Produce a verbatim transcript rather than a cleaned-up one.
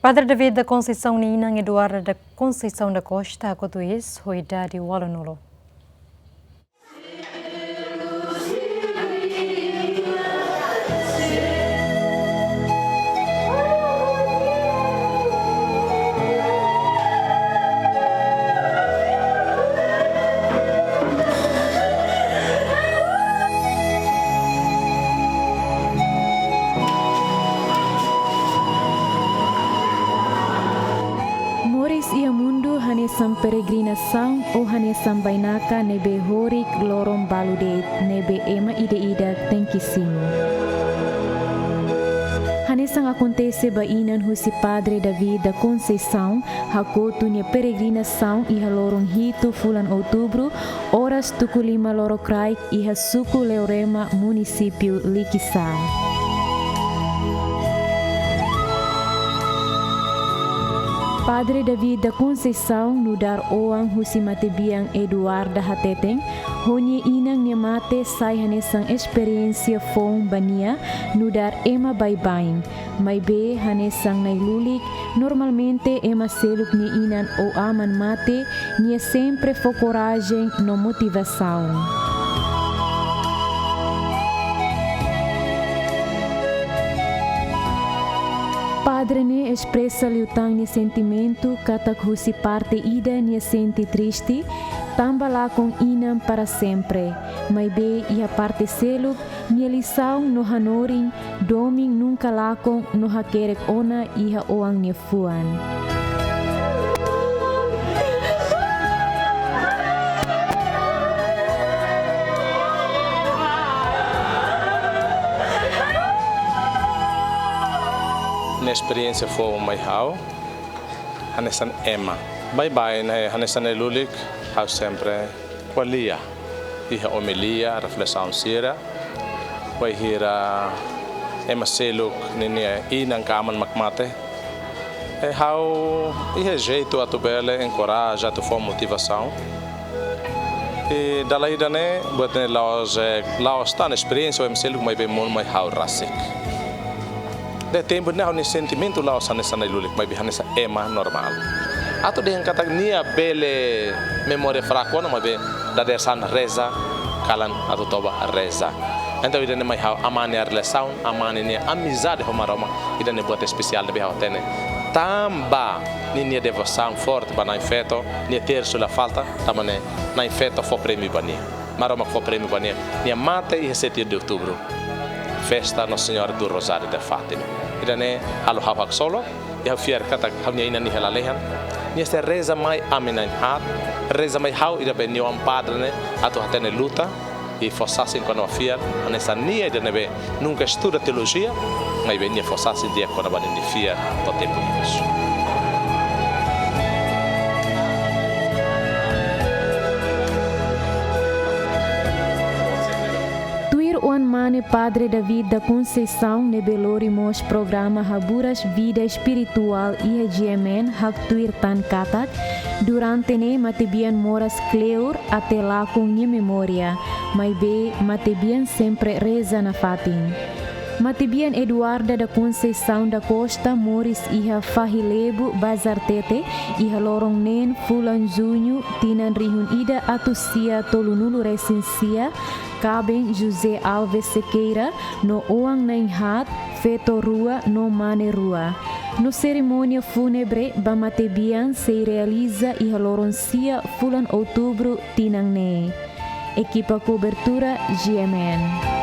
Padre David da Conceição nia inan Eduarda da Conceição da Costa hakotu iis ho idade ualunulu. Moris iha mundu hanesan peregrinasaun ou hanesan bainaka ne'ebé horik loron balu de'it ne'ebé ema ida-idak tenke simu. Hanesan akontese ba inan husi Padre David da Conceição, hakotu nia peregrinasaun iha loron hitu fulan Outubru, oras tuku lima lorokraik iha suku Leorema, munisípiu Likisá. Padre David da Conceição nu'udar oan husi matebian Eduarda hateten, ho nia inan nia mate sai hanesan esperiénsia foun ba nia nu'udar ema baibain. Maibé hanesan nai-lulik, normalmente ema seluk nia inan ou aman mate, nia sempre fó korajen no motivasaun. Padre ne'e espresa liután nia sentimentu katak husi parte ida nia sente triste, tanba lakon inan para sempre. Maibé iha parte seluk, nia lisaun no hanorin, domin nunka lakon no hakerek ona iha oan nia fuan. Nia esperiénsia foun mai ha'u hanesan ema baibain, hanesan nai-lulik, ha'u sempre ko'alia iha omilia, reflesaun sira, bainhira ema seluk ninia inan ka aman mak mate. I ha'u iha jeitu atu bele enkoraja, atu fó motivasaun. I dala ida ne'e, buat ne'e la'ós, eh, la'ós tan esperiénsia ema seluk, maibé monu mai ha'u rasik. Iha tempu ne'e ha'u-nia sentimentu la'ós hanesan nai-lulik, maibé hanesan ema normál. Atu dehan katak nia bele memória fraku ona, maibé dadeer-saan reza, kalan atu toba reza. Entaun ida-ne'e mai ha'u, aman nia relasaun, aman nia amizade ho Maromak, ida-ne'e buat espesiál ne'ebé ha'u hatene. Tanba ninia devosaun forte ba Na'in Feto, nia tersu la falta, tanba ne'e Na'in Feto fó prémiu ba nia. Maromak fó prémiu ba nia. Nia mate iha sete de outubro. Festa Nossa Senhora do Rosário de Fátima. Ida-ne'e halo ha'u haksolok, i ha'u fiar katak ha'u-nia inan iha lalehan. Nia sei reza mai ami na'in-haat, reza mai ha'u ida be nia oan padre ne'e atu hatene luta, i fó sasin kona-ba fiar, hanesan nia ida ne'ebé nunka estuda teolojia, maibé nia fó sasin di'ak kona-ba ninia fiar to'o tempu ikus. Tuir oan-mane Padre David da Conceição ne'ebé lori mós programa Haburas Vida Espirituál iha G M N haktuir tan katak, durante ne'e matebian moras kleur até lakon nia memória, maibé matebian sempre reza nafatin. Matebian Eduarda da Conceição da Costa moris iha Fahi Lebu, Bazartete, iha loron neen fulan Juñu, tinan rihun ida atus sia tolunulu resin sia, kaben José Alves Sequeira, no oan na'in-haat, feto rua no mane rua. No serimónia fúnebre ba matebian sei realiza iha loron sia fulan Outubru tinan ne'e. Ekipa kobertura G M N.